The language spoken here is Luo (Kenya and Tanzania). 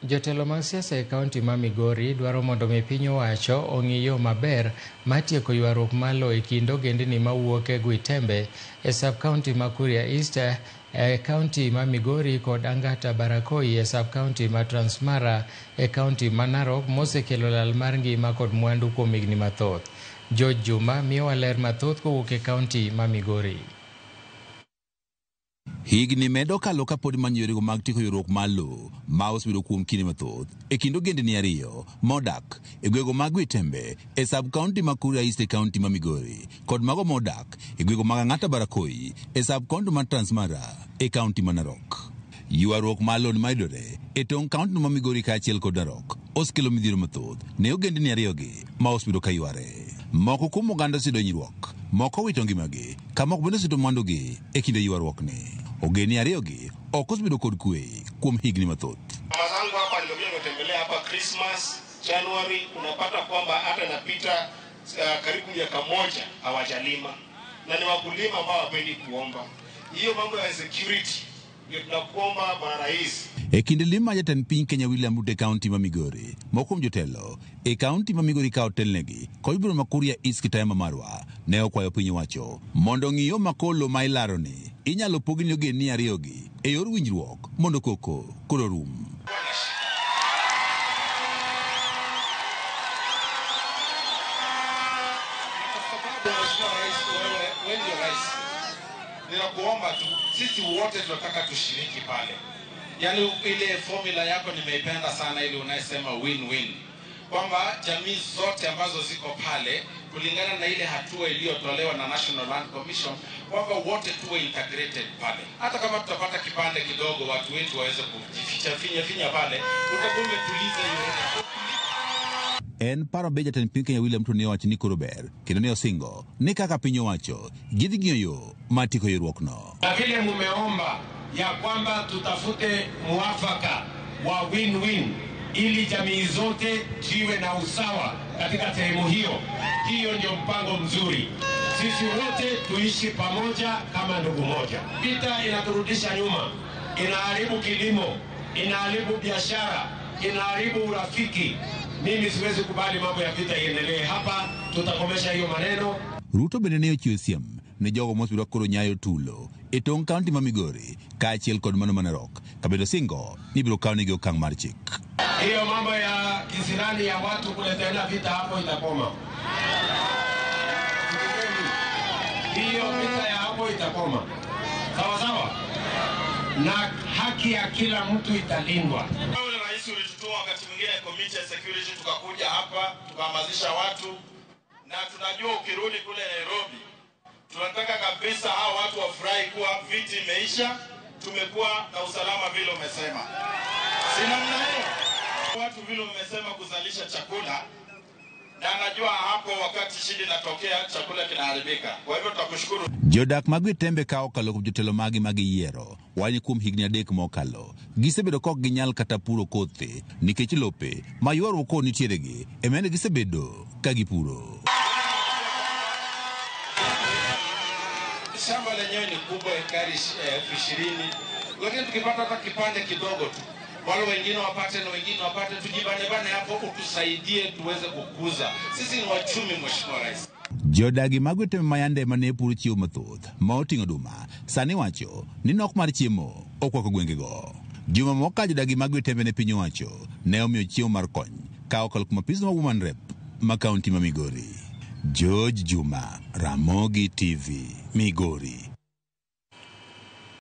Jotelo mag siasa e kaunti ma Migori dwaro mondo mi piny owacho ong'i yo maber mar tieko ywaruok mar lowo e kind ogendni mawuok e Gwitembe e sub-county ma Kuria East e kaunti ma Migori kod Angata Barakoi e sub-county ma Transmara e kaunti ma Narok mosekelo lal mar ngima kod mwandu kuom higni mathoth. George Juma miyowa ler mathoth kowuok e kaunti ma Migori. Higni medo kalo kapod imanyo yorego mag tieko ywaruok mar lowo ma osebedo kuom kinde mathoth e kind ogendni ariyo modak e gwego mag Gwitembe e sub-county ma Kuria East e kaunti ma Migori kod mago modak e gwego mag Ang'ata Barakoi e sub-county ma Transmara e kaunti ma Narok. Ywaruok mar lowo mayudore e tong' kaunti ma Migori kaachiel kod Narok osekelo midhiero mathoth ne ogendni ariyogi ma osebedo ka yware. Moko kuom oganda oseyudo hinyruok, moko owito ngimagi, ka moko bende osewito mwandugi e kinde ywaruokni. Ogendni ariyogi ok osebedo kod kwe kuom higni mathoth. Mama zangu hapa nimekuja nimetembelea hapa Christmas January, unapata kwamba hata inapita karibu miaka moja hawajalima, na ni wakulima ambao hawapendi kuomba. Hiyo mambo ya security ndio tunakuomba Bwana Rais. E kinde lim mar jatend piny Kenya William Ruto e kaunti ma Migori, moko kuom jotelo e kaunti ma Migori ka otelnegi kod bura ma Kuria East Kitayama Marwa ne okwayo piny owacho mondo ong'i yo ma kolo ma ilaroni inyalo pogi ne ogendni ariyogi e yor winjruok mondo koko koro rum. Mheshimiwa Rais, wewe ndio rais, ninakuomba tu, sisi wote tunataka tushiriki pale. Yaani ile formula yako nimeipenda sana, ile unayesema win-win, kwamba jamii zote ambazo ziko pale kulingana na ile hatua iliyotolewa na National Land Commission kwamba wote tuwe integrated pale. Hata kama tutapata kipande kidogo, watu wetu waweze kujificha finya finya pale, utakuwa umetuliza hiyo. En paro be jatend piny Kenya William Ruto ne owacho ni koro ber kendo ne osingo ni kaka piny owacho gidhi ng'iyo yo mar tieko ywaruokno. Na vile mumeomba ya kwamba tutafute muafaka wa win-win ili jamii zote ziwe na usawa katika sehemu hiyo. Hiyo ndio mpango mzuri. Sisi wote tuishi pamoja kama ndugu moja. Vita inaturudisha nyuma, inaharibu kilimo, inaharibu biashara, inaharibu urafiki. Mimi siwezi kubali mambo ya vita iendelee hapa. Tutakomesha hiyo maneno. Ruto bende ne ochiwo siem ne jogo mosebedo koro nyayo tulo e tong' kaunti ma Migori kaachiel kod mano ma Narok kabedo singo ni ibiro kawnegi okang' mar chik. Hiyo mambo ya kisirani ya watu kuleteana vita hapo itakoma. Hiyo vita ya hapo itakoma. Sawa sawa. Na haki ya kila mtu italindwa. Wewe rais ulitutoa wakati mwingine committee ya security, tukakuja hapa tukahamasisha watu, na tunajua ukirudi kule Nairobi tunataka kabisa hao watu wafurahi kuwa vita imeisha, tumekuwa na usalama vile umesema. Si namna hiyo? Watu vile umesema kuzalisha chakula, na najua hapo wakati shida inatokea chakula kinaharibika. Kwa hivyo tutakushukuru. Jodak mag Gwitembe ka okalo kuom jotelo magi mag yiero wach kuom higni 3 mokalo gisebedo ka ok ginyal kata puro kothe nikech lope ma ywaruok koro nitiere gi ema gisebedo ka gipuro. Shamba lenyewe ni kubwa, ekari 20,000, lakini tukipata hata kipande kidogo tu wale wengine wapate na wengine wapate, tujibanebane hapo, utusaidie tuweze kukuza. Sisi ni wachumi, Mheshimiwa Rais. Jodagi mag Gwitembe ma yande mane puro chiemo mathoth ma oting'o oduma sani wacho ni nok mar chiemo okwako gwengego. Juma mokalo jodagi mag Gwitembe ne piny owacho ne omiyo chiemo mar kony ka okalo kuom apis ma Woman Rep ma kaunti ma Migori. George Juma, Ramogi TV, Migori.